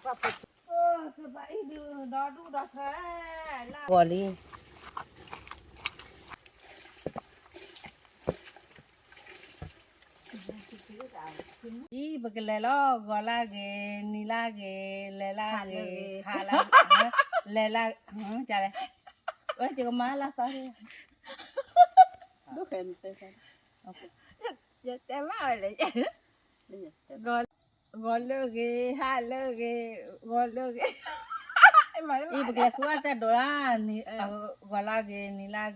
ပှၤဖိ ကဘၣ်အံၤဒုးဒီဒူၣ်ဒီထၢလၢဂီၤလံ. အံၤ ပကလဲၤလီၤ ဂီၤလၢဂ့ၤ နံၤလၢဂ့ၤ လဲၤလၢဂ့ၤ ဟါလၢဂ့ၤ လဲၤလၢ ကလဲၣ် ဝဲယကမၤလၢသီ ယတဲဘၣ်ဝဲလဲၣ် ဂီၤလၢဂ့ၤ ဟါလၢဂ့ၤ ဂီၤလၢဂ့ၤ အံၤ ပကလဲၤဃုအီၣ်တၢ်ဒိးလၢ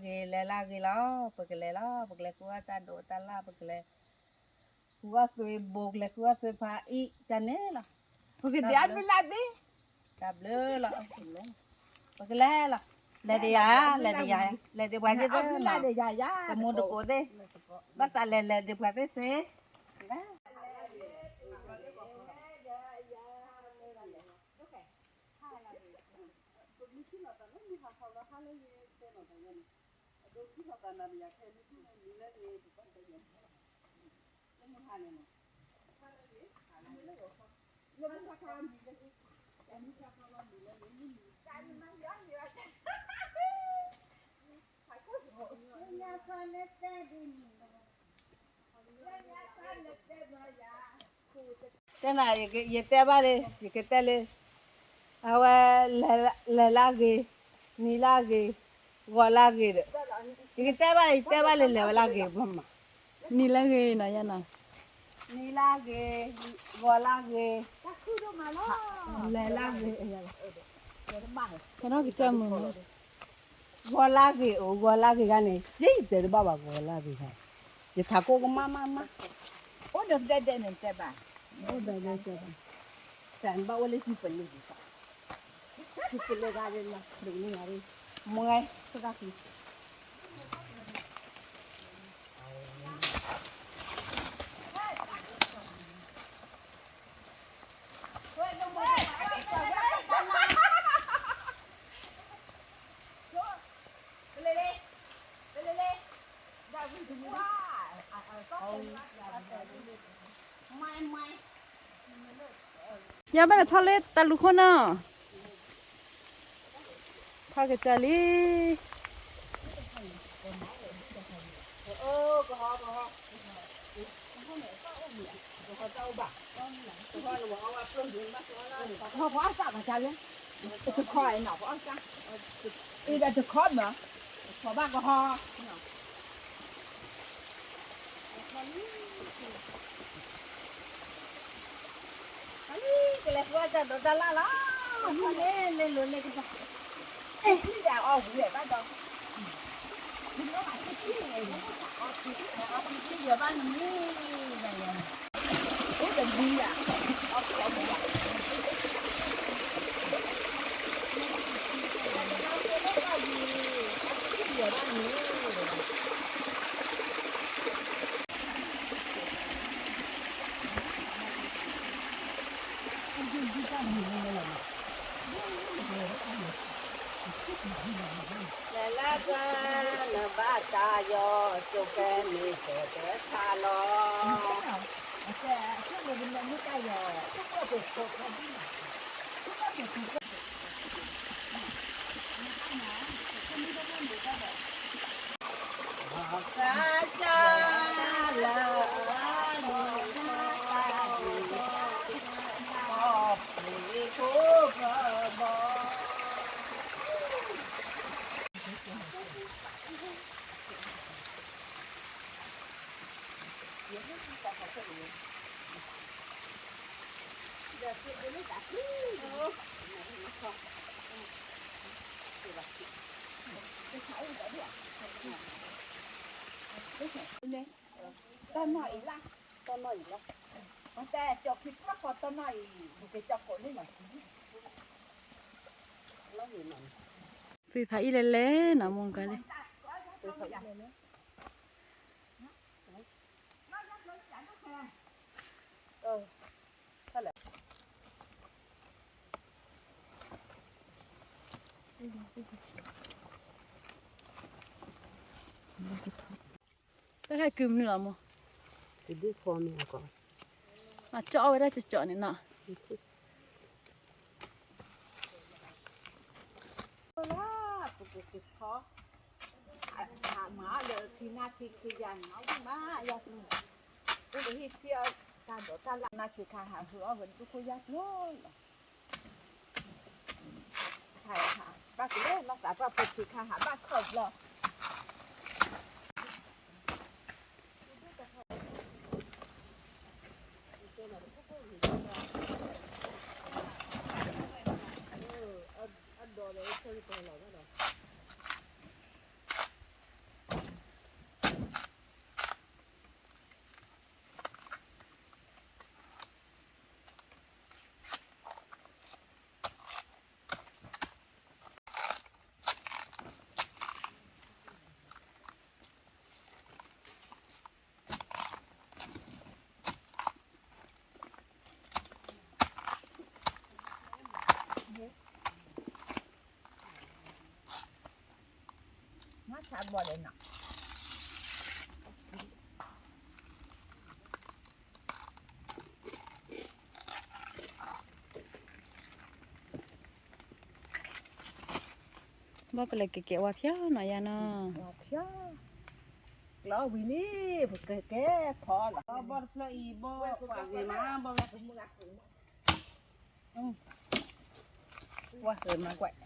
ဂီၤလၢဂ့ၤ နံၤလၢဂ့ၤ လဲၤလၢဂ့ၤလီၤ ပကလဲၤလီၤ ပကလဲၤဃုအီၣ်တၢ်ဒိးတၢ်လၢ် ပကလဲၤ ဃုအီၣ်သွ့ဘိ ပကလဲၤဃုအီၣ်သွ့ဖးအံၣ် ကန့ၣ်လီၤ ပကဒံးအဘျုးလၢ်ဘ့ၣ် တၢ်ဘျုးလီၤ ပကလဲၤလီၤ လဲၤဒံးယၤ လဲၤဒံးယၤ လဲၤဒံးပှၤသ့ၣ်သ့ၣ် တမူတကိးသ့ၣ် ဘၣ်သးလဲၤလဲၤဒံးပှၤသ့ၣ်သ့ၣ် တဲနၤ ယတဲဘၣ်လၢ ယကတဲလၢ အဝဲ လဲၤလၢဂ့ၤ, နံၤလၢဂ့ၤ, ဂီၤလၢဂ့ၤဒီး ယကတဲဘၣ်လၢ ယတဲဘၣ်လၢ လဲၤဝဲလၢဂ့ၤမး, နံၤလၢဂ့ၤနီၤ ယနီၤ, နံၤလၢဂ့ၤ, ဂီၤလၢဂ့ၤ, လဲၤလၢဂ့ၤ, ကနီၢ်ကစၢ်မုာ်မး ဂီၤလၢဂ့ၤအိၣ် ဂီၤလၢဂ့ၤဂၤန့ၣ် ယတဲတဘၣ်ဘၣ် ဂီၤလၢဂ့ၤဂၤ, ယထးခိၣ်ကမၣ်မၣ်မၣ်, အိၣ်ဒီးဒဲဒဲန့ၣ်တဲဘၣ်, အိၣ်ဒီးဒဲဒဲတဲဘၣ်, တၢ်ဘၣ်အိၣ်လၢဟံၣ်ပလ့ၢ်ဂၤ, ဟံၣ်ပလ့ၢ်ဂၤန့ၣ်လီၤ ဒိးန့ၢ်ဂၤန့ၣ်, မွဲ သရၣ်သံ ယဘၣ်နထီၣ်လၢတၢ်လူၤခိၣ်နီၤ, ထီၣ်ကစၢ်လံ. ကလဲၤဃုအီၣ်တၢ်ဒိးတၢ်လၢ်လီၤ, လဲၤလဲၤလိၤလဲၤကပၤ, အီၣ်ဝံၤဘၣ်ဒီး လဲၤလၢကနဘၣ်တၢ်ယီၤ ကၠိဖဲန့ၣ်ကၠိဖဲထါလီၤ. တၢ်နီၢ်အံၤလၢ်, တၢ်နီၢ်အံၤလၢ်, ပတဲကၠီခံဖးဃီတၢ်နီၢ်အံၤ ပကၠီကိးန့ၣ်လီၤ. သွံၣ်ဖးအံၣ်လဲၣ်လဲၣ်နီၤ မိၢ်ကါလံ. တၢ်ဟဲကုမနုၤလီၤမိၢ်, ကဒုးဖီမ့ၢ်အကီး, အကၠီအီၣ်ဝဲဒၣ်ကၠီကၠီန့ၣ်နီၤ. လၢပကက့ၤခီ အမၤအီၣ်လၢခံနၢ်ခံခံယၤန့ၣ် အဝံၣ်မးယၤသူ ပကဟံးထံအီၣ်တၢ်ဒိးတၢ်လၢ် နၢ်ခံခါဟးဟုအီၣ်ဝဲဒူၣ်ခိၣ်ယၢ်ကျိၤလီၤ. ဘၣ်ကလဲၤလီၤသးပှၢ်ဖိဆံးခါဟးဘၣ်ခီၣ်ဘျီ မ့ၢ်ဆါဘီလဲၣ်နီၤ ဘီပလဲၤကဲကဲဝါဖျါနီၤယါနီၤ ဝါဖျါ ကျီဝံၤလံ ပကကဲဖီလီၤ ဘီတဖျၢၣ်အံၤ ဘီပှၤဂ့ၤမး ဘီဝဲ ဝါဂ့ၤမးကွၢ် တ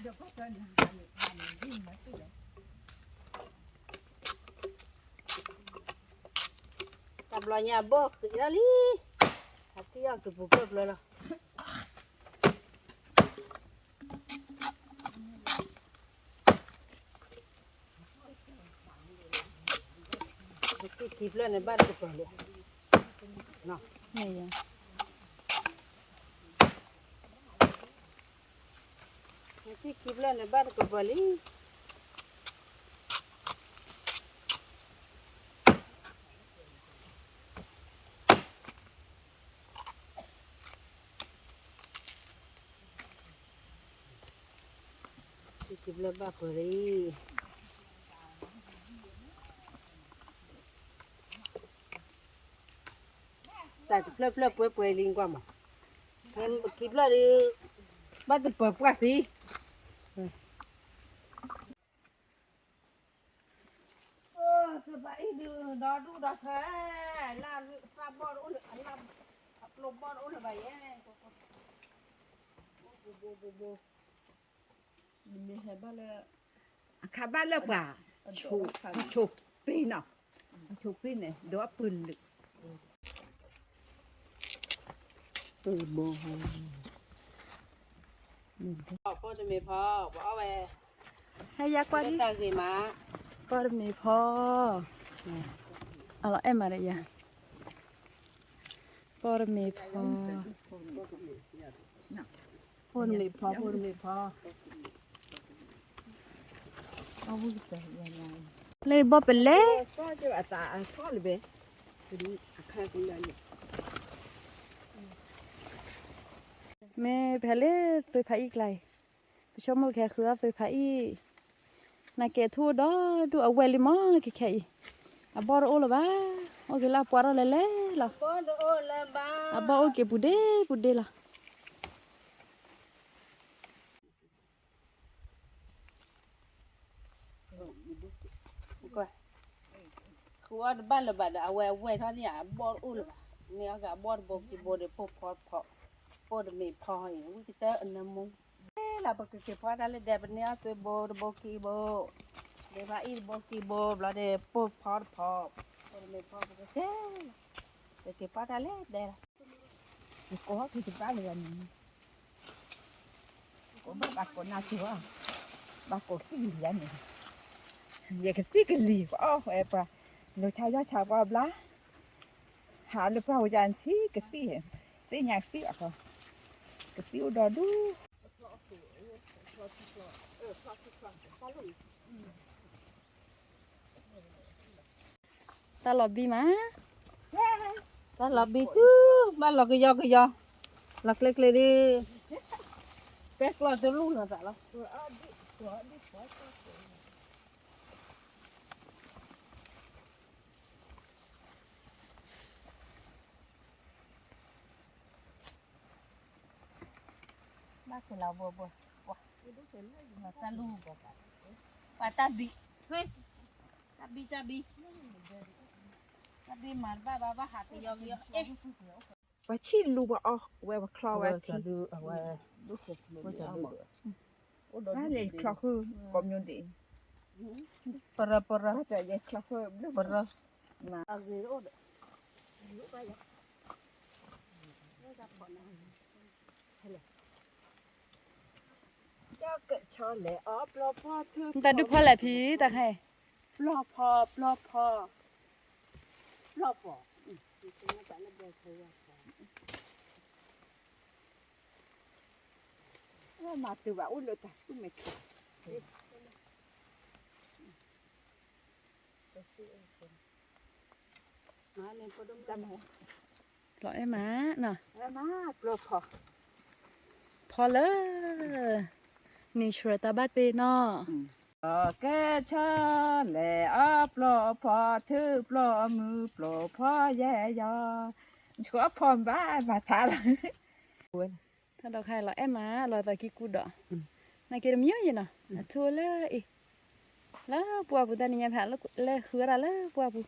ဘျီညါဘီဃံးလီၤလံ အထံအီၣ်ကပူၤပျၢၢ်ပျၢၢ်လီၤ ပထံၣ်ခံဖျၢၣ်န့ၣ်ဘၣ်တကပၤလံ ပထံၣ်ခံဖျၢၣ်န့ၣ်ဘၣ်တကပၤလံ ခံဖျၢၣ်ဘၣ်ပှဲၤလံ တၢ်တဖျၢၣ်ဖျၢၣ်ပှဲၤပှဲၤလံကွၢ်မး ခံဖျၢၣ်ဒီး ဘၣ်တပၢၤပှၢ်သံ သုဖးအံၣ်ဒုးဒီဒူၣ်ဒီထၢ လၢသၣ်ဘီၣ်တအိၣ်လၢ အလၢအပျိဘီၣ်တအိၣ်လၢၤဘၣ်ယဲ ဘိဘိဘိဘိ မ့ၢ်ဟဲဘၣ်လၢ အခါဘၣ်လၢပှၤ အဆိးပ့ၤနီၤ အဆိးပ့ၤန့ၣ် ဒီးအပၢၤလုာ် ဖိတမ့ၢ်ဖီ ပအီၣ်ဝဲ ဟဲယါကွၢ်ဒံး တၢ်ဂ့ၤမး ဖိတမ့ၢ်ဖီ အလီၤအဲၣ်မးဒီးယၤ ဖိတမ့ၢ်ဖီ ဖိတမ့ၢ်ဖီ ဖိတမ့ၢ်ဖီ လၢဘီၣ်ပလဲၤ မ့ၢ်ပဟဲလၢသုဖးအံၣ်ကျါအံၤ ပဆိကမိၣ်ကဟဲဃုအီၣ်သုဖးအံၣ် နကဲထူၣ်ဒီဒူၣ်အဝဲၢ်လံမး ခဲခဲအံၤ အဘီၣ်တအိၣ်လၢၤဘၣ် အိၣ်က့ၤလၢအပှၢ်ထီၣ်လဲၤလဲၤလီၤ အဘီၣ်အိၣ်က့ၤပူၤဒ့ပူၤဒ့လီၤ ဃုအီၣ်တဘၣ်လၢၤဘၣ်ဒီး အဝဲအဝဲၢ်ထီၣ်န့ၣ် အဘီၣ်တအိၣ်လၢၤဘၣ် န့ၢ်အီၣ်က့ၤအဘီၣ်တဘိခံဘိဒီး ဖိဖီတဖီ ဖိတမ့ၢ်ဖီအံၤ ဝံၣ်ကတၢၢ်အနၢမူ လၢပကက့ၤဖီတၢ်လၢဒဲး ပန့ၢ်အီၣ်သုဘိတဘိခံဘိ ဒဲးဖးအံၣ်တဘိခံဘိ ဘျီဒီး ပိၢ်ဖီတဖီ ပိၢ်တမ့ၢ်ဖီ ပကကဲလီၤ ပကက့ၤဖီတၢ်လၢဒဲးလီၤ ယကိးက့ၤတဘၣ်လၢၤဘၣ်န့ၣ် ကိးဘၣ်ဘၣ်ကိးနၢ်က့ၤဘၣ် ဘၣ်ကိးသံလံၤန့ၣ် ယကသံကလံၤ ပအီၣ်ဝဲပှၤ လိၤဆါယီၢ်ဆါပှၢ်ဘျါ ဟးလၢပှၢ်ဝဲယၤထံကသံၣ် သ့ၣ်ညါကသံၣ်အဃိ ကသံၣ်အိၣ်ဒီဒူၣ် တၢ်လီၤဘံမး တၢ်လီၤဘံတုၤ ဘၣ်လီၤကယီကယီ လီၤကျဲကျဲဒ် ကဲကျီၢ်တလူၢ်လီၤသးလီၤ တၢ်လီၤဘံမး ဘၣ်က့ၤလီၤဘိဘိ, ပှၤတၢ်လူၢ်, ပှၤတၢ်ဘံ, တၢ်ဘံ တၢ်ဘံ, တၢ်ဘံမၤတဘၣ်ဘၣ် ဘၣ်ဟးကယီကယီ, ပှၤဆံၣ်လူၤပှၤအီၣ်ဝဲပှၤချီဝဲအီထံ, ဘၣ်လဲၤချီဃု, ကိးမၠိဒံး, ပရၢပရၢ, ပရၢ, တၢ်ဒုးဖီလဲၣ်ဖံ တၢ်ခဲအံၤ, ပျီၢ်ဖီ ပျီၢ်ဖီ, ပျီၢ်ဖီ, မၤတုၤဘၣ်အိၣ်လၢတၢ်သူမဲာ်ချံ, လီၤအဲၣ်မးနီၤ, ဖီလၢ natural တၢ်ဘၣ်တ့နီၤ, ကဲဆီလဲၣ်အီၣ်ပျီၢ်ဖီ ထုးပျီၢ်မုၢ် ပျီၢ်ဖီယဲၢ်ယီၤ, ဆိအီၣ်ဖီမးဘၣ်မၤထါလီၤ, တၢ်ဒီးခါလီၤအဲၣ်မး လီၤသးကံၢ်ကူဒီး, နာ်က့တမံၤယဲနီၤ, အထူလၢအံၤ, လၢပှၢ်ပူၤတၢ်နံၤညါဖဲ လဲၤဃုအီၣ်တၢ်လၢပှၢ်ပူၤ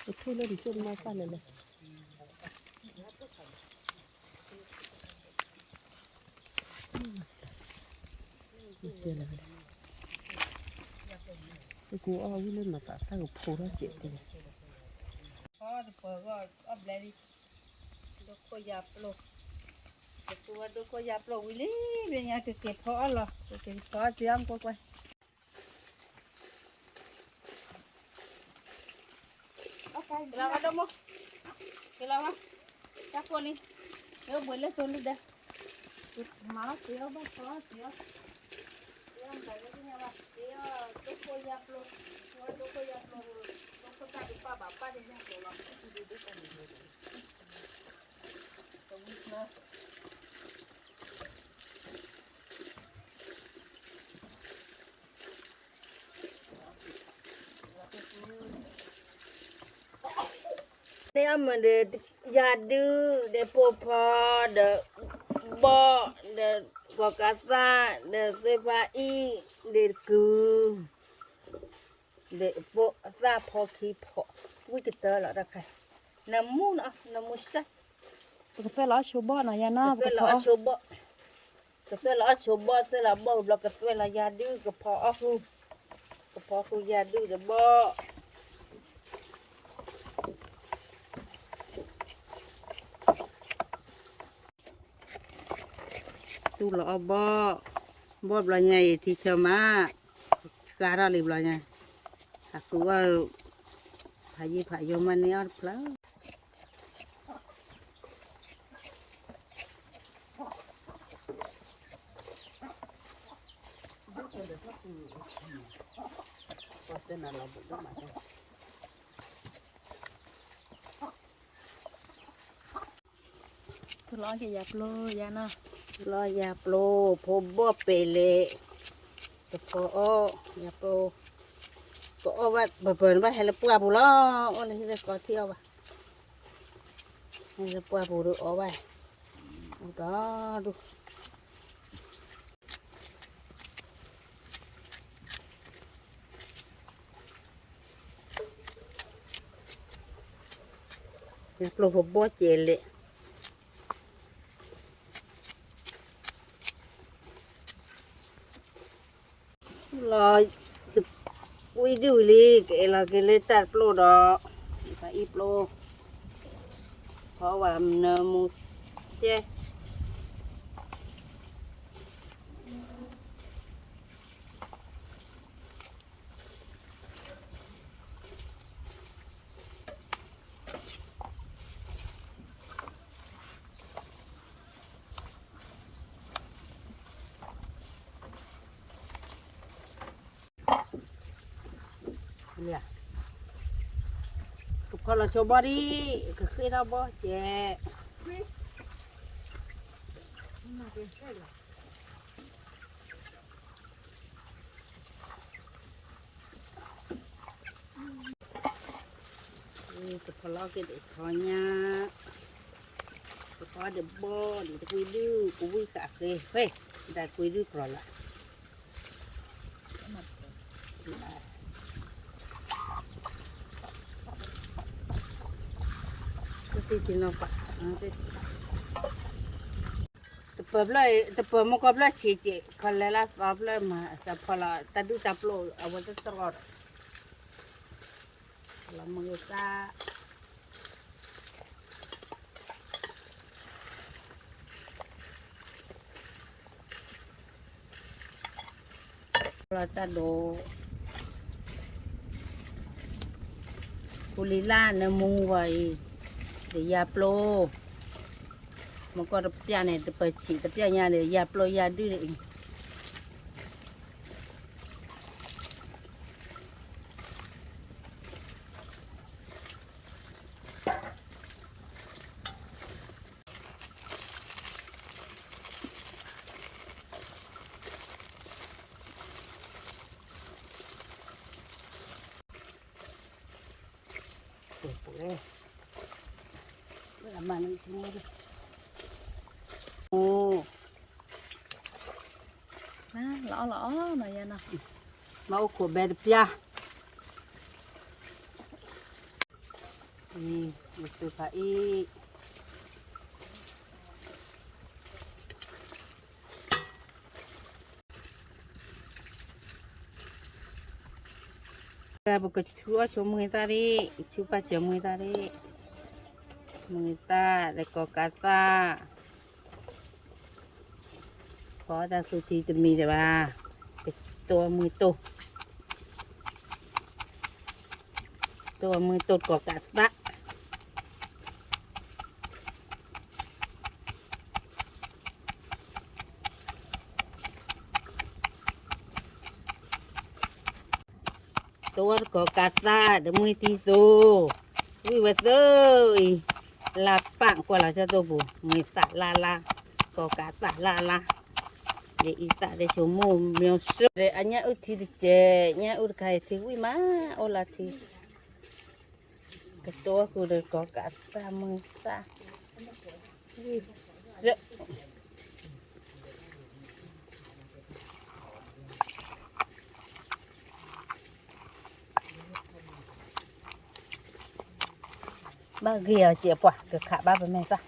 ပထူလၢဒံးကၠိမၤသၣ်လဲၣ်လဲၣ်, ပကူအီၣ်ဝံၤလၢနီၤသးသၣ်ကဖိထီၣ်စဲးတ့ၢ်, ဖီတပၢၤဂီၢ်အီၣ်ဘျဲလံ, ဒိခိၣ်ယၤပျိ, ပကူဝဲဒိခိၣ်ယၤပျိဝံၤလံ, ဘျဲညါကက့ၤဖီအီၣ်လီၤ, ကက့ၤဖီအီၣ်စ့အီၣ်ကွၢ်ကွၢ် က့ၤလီၤဝဲဒိၣ်မိၢ်, က့ၤလီၤဝဲ, တၢ်ကိၢ်လံ, ယအိၣ်ဘှံးလၢသိလံဒီး, မၤအီၣ်စ့အီၣ်ဘၣ်ဖီအီၣ်စ့အီၣ်, စ့အီၣ်မတၤလၢညါဘၣ်, စ့အီၣ်ဒိခိၣ်ယၤပျိ, ဝဲဒိခိၣ်ယၤပျိ, ဒိခိၣ်တၢ်ဒုးပၢ်ဘၣ်ပၢ်ဒုးညါပျိလီၤ, တဝံၤကျၢၤ န့ၣ်အမ့ၢ်ဒီး ယၤဒု ဒီးပိာ်ဖီ ဒီးဘီၣ် ဒီးကီၢ်ကးသၣ် ဒီးသ့ၣ်ဖးအံၣ် ဒီးကုၤ ဒီးပိာ်သၣ်ဖီခံဖီ ဝံၣ်ကတၢၢ်လီၤတၢ်ခါ, နမူနီၤ နမူစၢ် ပကသွဲၣ်လီၤအီၣ်ဆိဘီၣ်နီၤ ယၤနီၤ ကသွဲၣ်လီၤအီၣ်ဆိဘီၣ်, ကသွဲၣ်လီၤအီၣ်ဆိဘီၣ် သွဲၣ်လီၤဘီၣ်ဘျီ ကသွဲၣ်လီၤယၤဒု ကဖီအီၣ်ဃုာ်, ကဖီဃုာ်ယၤဒုဒီးဘီၣ် သူၣ်လီၤအီၣ်ဘီၣ်, ဘီၣ်ဘျီညါအံၤထံဆၢမး, ဃါထီၣ်လံဘျီညါ, အသူအီၣ်, ဖးယံာ်ဖးယိာ်မးန့ၢ်အီၣ်တဖျၢၣ်, လီၤယၤပျိ, ဖိဘီၣ်ပဲာ်လဲၣ်, တဖီအီၣ်, ယၤပျိ, ကအီၣ်ဘၣ် ပပၢၤနဘၣ်ဟဲလၢပှၢ်ပူၤလီၤ, အီၣ်လၢဟံၣ်လၢဃီထံအီၣ်ဘၣ်, ဟဲလၢပှၢ်ပူၤဒီးအီၣ်ဘၣ်, ဒီးဒူၣ် ယၤပျိဖိဘီၣ်ကဲလဲၣ်, လီၤ, ဝံၤဒုဝံၤလံ ကအဲၣ်လီၤက့ၤလၢတၢ်ပျိဒီး, ဖးအံၣ်ပျိ, ဖီဝဲနၢမူကဲ လၢ, က ဖီလီၤဆိဘီဒံး, ကဃ့ထီၣ်ဘီကဲး. တဖီလီၤက့ၤဒံးဆီညါ, တဖီဒံးဘီဒံးတကွံဒုး ကဝံၣ်ဃာ်ဃ့, ဖဲဒၣ်ကွံဒုးကြီလၢ် တပၢၤဖျၢၣ်, တပၢၤမူကီၢ်ဖျၢၣ်ဆံးက့ၤ ခီလဲလၢသီဖျၢၣ်မၤ သးဖီလီၤတၢ်ဒုၣ်တၢ်ပျိၢ် အဝဲတတြီဒီး လီၤမုၢ်ဂ့ၤသၣ် လီၤတၢ်ဒိး ဃိလံလၢ်နမူဝဲအံၤ ဒီးယါပျိၢ်, မူကီၢ်တပျၢ်န့ၣ် တပၢၤဆံး တပျၢ်ညါဒီး ယါပျိၢ်ယါဒုၣ်အံၤ အိၣ် လီၤအီၣ်လီၤအီၣ်နီၤ ယဲနီၤ, မ့ၢ်အိၣ်ခိးဘဲတပျၢ်, အံၤ မ့ၢ်သုဖးအံၤ ပကဆူအီၣ်ဆိမုၢ်ဂ့ၤသၣ်ဒံး, ဆူပၢ်စၢၤမုၢ်ဂ့ၤသၣ်ဒံး, မုၢ်ဂ့ၤသၣ်ဒီးကိးကးသၣ်, ဖီတၢ်သူထံတမံၤဒံးဘၣ်, ကတိၢ်မုၢ်တိၢ်, တိၢ်မုၢ်တိၢ်ကိးကးသၣ် တိၢ်ဝဲတကိးကးသၣ်ဒီးမုၢ်သံသိ, ဝံၣ်ဝဲသၢအံၤ, လါပၣ်ကွၢ်လီၤဆၢတိၢ်ပူၤ မ့ၢ်သၣ်လါလါ, ကိးကးသၣ်လါလါ, ဒ်အံၤသၣ်ဒ်ဆိမိၢ်မၠိစၢၢ် ဒီးအညၣ်အုၣ်ထံတကဲး, ညၣ်အုၣ်တခါအံၤထံဝံၣ်မး အိၣ်လၢထံ ကတိၢ်ဃုာ်ဒီးကိးကးသၣ်မုၢ်သၣ်, စၢၣ် ဘၣ်ဂ့ၤအီၤစဲးပှၤ ကခးဘၣ်ပမဲာ်သၣ်,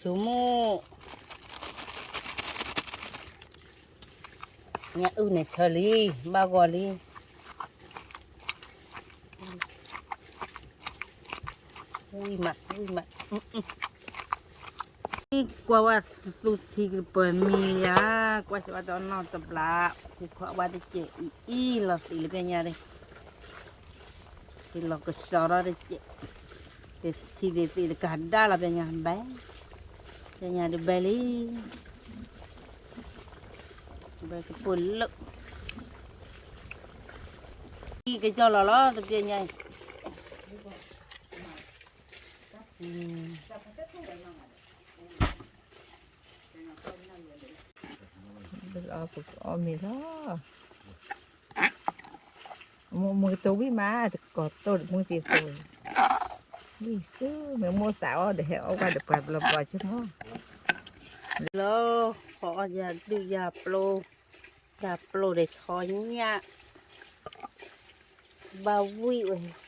ဆိမိၢ် ညၣ်အုၣ်န့ၣ်ဆၢလံ, ဘၣ်ဂီၤလံ, ဝံၣ်မး ဝံၣ်မး, ကွၢ်ဝဲသူထံကပၢၤမံၤယၤ, ကွၢ်စၢၤဝဲဒီးနီၢ်တဘျီ, ဟူခီၣ်ဝဲတကဲးအံၤအံၤ လီၤသံးလၢပျဲညါဒၣ်, တလီၤကဆှီထီၣ်တကဲး, တထံၣ်ဒ်သ့ၣ်တကးဒၣ်လီၤပျဲညါဘဲ, ပျဲညါဒ်ဘဲလံ, ဘဲကပၢၤလၢာ် အံၤကစီၢ်လီၤလီၤ တပျဲညါအံၤ, ပကအီၣ်မ့ၤလီၤ, မုၢ်ကတိၤဝံၣ်မး တကိးတိၢ်တမုၢ်သံသိ, ဝံၣ်ဆူ မ့ၢ်မိၢ်သးအီၣ်ဒီးဟဲအီၣ်ကွၢ်ဒီးပှၤဘျီဘျီဆိကမိၣ်, လီၤ, ဖီအီၣ်ယၤဒုၣ်ယၤပျိၢ်, ယၤပျိၢ်ဒီးဆီညၣ်, ဘၣ်ဝံၣ်ဝဲ လီၤအီ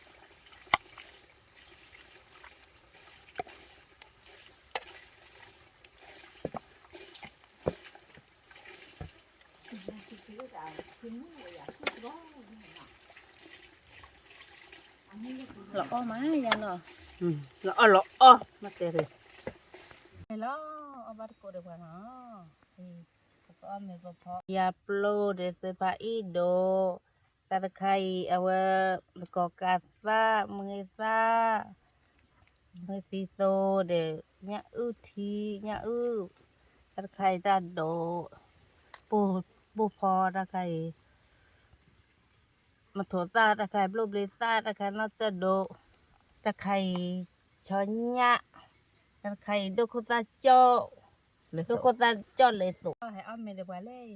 ၣ်မးယၤနီၤ, လီၤအီၣ်လီၤအီၣ် မ့ၢ်တဲရ့ၣ်, လီၤအီၣ်ဘၣ်တကိးဒီးပှၤနီၤ, ပကအီၣ်မ့ၤပဖီ, ယၤပျိၢ်ဒီးသ့ၣ်ဖးအံၣ်ဒိး, တၢ်တခါအံၤ အဝဲ တကိးကးသၣ် မုၢ်ဂ့ၤသၣ် မုၢ်သံသိဒီး ညၣ်အုၣ်ထံ ညၣ်အုၣ်, တၢ်တခါအံၤတၢ်ဒိး, ပိၢ်ဖီတၢ်ခါအံၤ, မထိးသၣ်တၢ်ခါအံၤ ဘျိၣ်ဘျ့သၣ်တၢ်ခါနီၢ်တၢၢ်ဒိး, တၢ်တခါအံၤ ဆီညၣ်, တၢ်တခါအံၤ ဒိၣ်ခိၣ်သၣ်ကၠီၣ်, ဒိၣ်ခိၣ်သၣ်ကၠီၣ်လဲသိး, ဟဲအီၣ်မ့ၤဒီးပှၤလဲၣ်,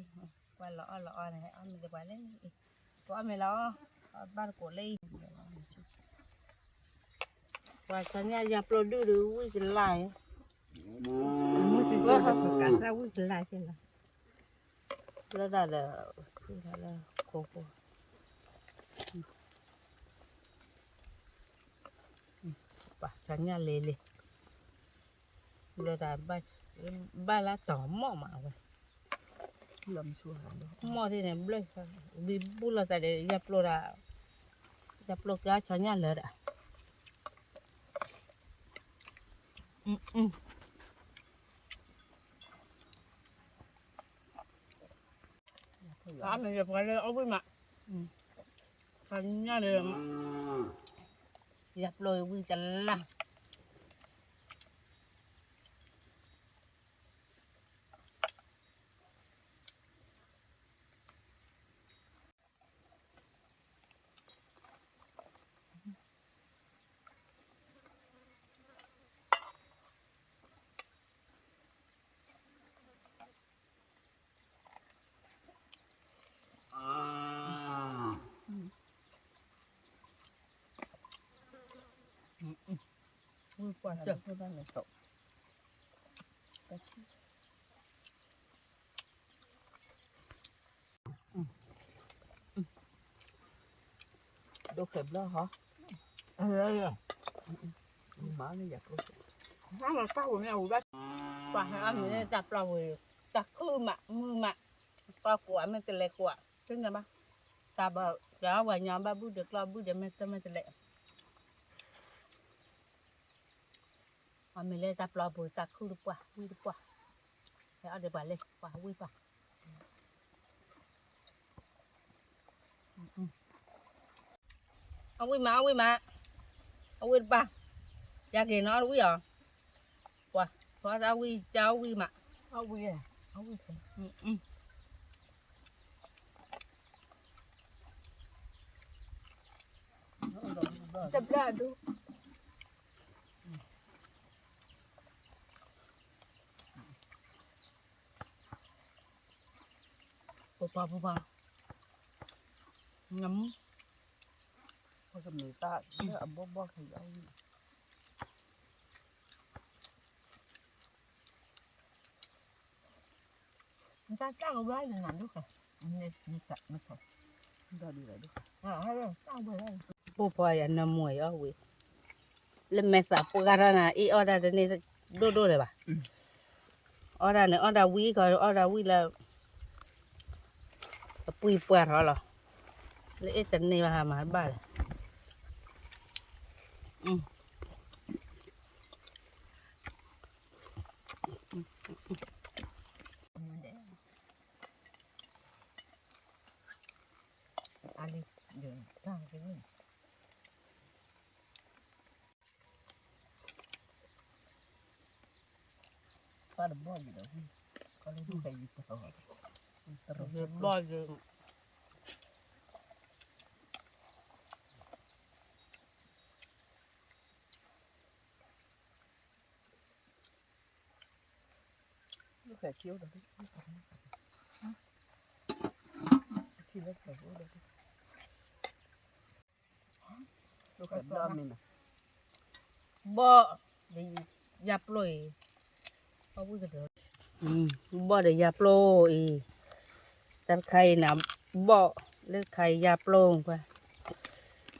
ပှၤလီၤအီၣ်လီၤအီန့ၣ် ဟဲအီၣ်မ့ၤဒီးပှၤလဲၣ်, ပှၤအီၣ်မ့ၤလီၤ, ဘၣ်တကိးလၢအံၤ, ပှၤဆီညၣ်ယါပျိဒုၣ်ဒုးဝံၣ်ကလၢ်, ဝံၣ်ကလၢ်, လၢတၢ်ဒီး လၢခိခိ, ပှၤဆီညၣ်လဲလဲ, လၢတၢ် ဘၣ်လၢတီၤမီၣ်မးဝဲ, မီၣ်ဒ်န့ၣ်ဘျၢၣ်, ဝံၤဘူၣ်လိာ်သးဒီး ယါပျိဒၣ်, ယါပျိကါဆီညၣ်လၢဒၣ် အမ့ၢ်ယပှၤလၢအီၣ်ဝံၣ်မး, ခါညါဒီး ယပျိဝံၣ်တလၢ်. ဒိၣ်ခဲဘျီဟီ, မၤလၢယၤကျိ, ပှၤဟဲအီၣ်မ့ၤလၢတၢ်ပျီပူၤ, တၢ်ခုၣ်မး မုာ်မး, ပှၤကိးမ့ၢ်တလဲၤကိး, သ့ၣ်ညါဘၣ်, တၢ်ဘၣ် ပှၤဝဲညီဘၣ်ဘူၣ်ဒီးကျီၢ်ဘူၣ်ဒီးမ့ၢ်တမ့ၢ်တလဲၤ, အီၣ်မ့ၤလၢတၢ်ပျီပူၤ တၢ်ခုၣ်တပှၢ် ဝံၣ်တပှၢ်, ဟဲအီၣ်ဒီးပှၤလဲၤ ပှၤဝံၣ်ပှၤ အဝံၣ်မး အဝံၣ်မး, အဝံၣ်တပၢ်, ယက့ၤနီၤ အဝံၣ်အီၤ, ပှၤ ပှၤအဝံၣ်ကဝံၣ်မး, အဝံၣ်, အဝံၣ်, တဘျီဒူ ပပှၤပပှၤ, နမူ, ပကမ့ၢ်တၢ်လၢအဘီဘီကယီၤ, တၢ်တၢ်ကဘၣ်နၤဒိၣ်ဃာ်, နတၢ်နတၢ်, ပိၢ်ဖီယၤနမူအီၤဝံၤ, လၢမဲာ်သးပှၢ်ထီၣ်နၤ အ့ၣ်အီၣ်တၢ်တန့ၢ်ဒိၣ်ဒိၣ်လၢၤဘၣ်, အီၣ်တၢ်န့ၣ် အီၣ်တၢ်ဝံၤခီ အီၣ်တၢ်ဝံၤလၢ အပှံၤပှၢ်ထီၣ်လီၤ, လၢအ့ၣ်တန့ၢ်ဘၣ်ဟါမၤတဘၣ်လဲၣ်, အလံ, တဘီၣ်ယံၤ, ဘီၣ်ဒီးယါပျိအံၤ, ဘီၣ်ဒီးယါပျိအံၤ, တၢ်တခါအံၤန့ၣ် ဘီၣ်လၢတခါအံၤယါပျ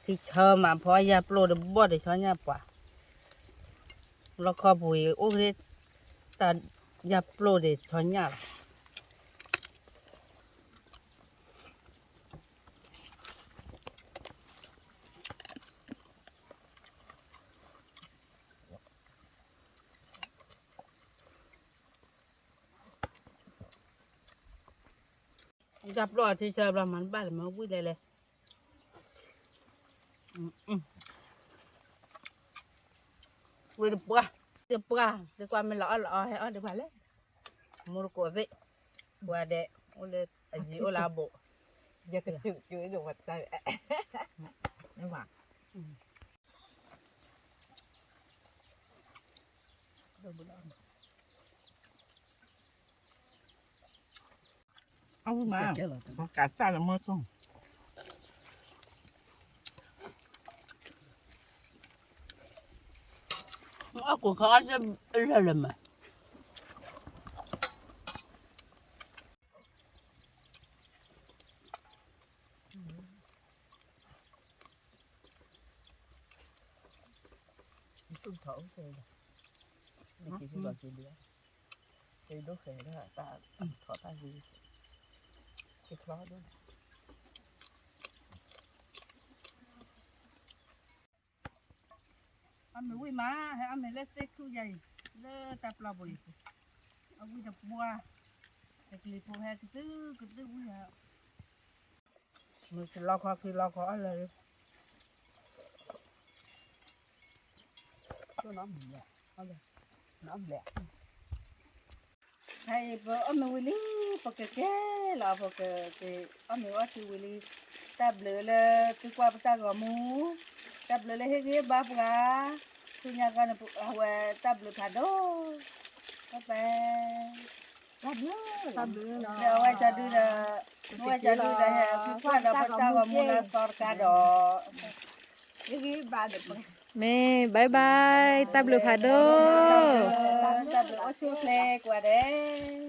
ိ, ထံဆၢမးဖီယါပျိဒီးဘီၣ်ဒီးဆီညၣ်ပှၤ, လီခီပူၤအံၤ အိၣ်က့ၤ တၢ်ယါပျိဒီးဆီညၣ်လီၤ. ယါပျိအထံဆၢဘျီ မၤတဘၣ်လၢၤ မၤဝံၣ်လဲၤလဲၤ, ဝံၣ်တပှၢ်, တပှၢ် တကွၢ်မ့ၢ်လီၤအီၣ်လီၤအီ ဟဲအီၣ်ဒံးပှၤလဲၣ်, မိၢ်တကိးသ့ၣ်, ပှၤဒဲး အိၣ်လၢအယံၤအိၣ်လၢအဘူး, ယကတုၤတုၤဒိးဝဲတၢ်, မ့ၢ်ဘၣ်, အဝံၣ်မး, ကးစၢ်လၢမီၢ်တိၢ်, အီၣ်ကိၢ်ခါအီၣ်လၢလၢမး, သူၣ်ထီၣ်အိၣ်ဖဲလီၤ, လၢက့ၤက့ၤလီၤက့ၤလံ, က့ၤဒိၣ်ဃဲၤဒၣ်တၢ်ထီၣ်တၢ်ဂ့ၤ, က့ၤချီဒိၣ်, အီၣ်မ့ၤဝံၣ်မး, ဟဲအီၣ်မ့ၤလၢသ့ၣ်ခုၣ်ယၤအံၤ, လၢတၢ်ပျီပူၤအံၤ, အဝံၣ်တပှၢ်, တကလံၤဖိဟဲကသုၣ်ကသုၣ်ဝံၣ်ဧါ, မ့ၢ်လီခီခံလီခီအီၣ်လၢာ်လံ, ဖဲအံၤပအီၣ်မ့ၤဝံၤလံ, ပကကဲလီၤ, ပကက့ၤအီၣ်မ့ၤအီထံဝံၤလံ, တၢ်ဘျုးလၢသုကွၢ်ပတၢ်ဂီၤမူ, တၢ်ဘျုးလၢဟ့ၣ်ဂံၢ်ဘါပှၤ, ဆူညါခီန့ၣ် အဝဲတၢ်ဘျုးဖးဒိၣ်, ဘၣ်ဘၣ်, ဒီးအဝဲကၠီဒုဒီး, အဝဲကၠီဒုဒီး ဟဲဖုဖှၣ်ဒီးပတၢ်ဂီၤမူလၢအသီတကါဒီး မ့ၢ် bye bye တၢ်ဘျုးဖးဒိၣ်, တၢ်ဘျုးအိၣ်ဆူၣ်အိၣ်ချ့ကိးဂၤဒဲး.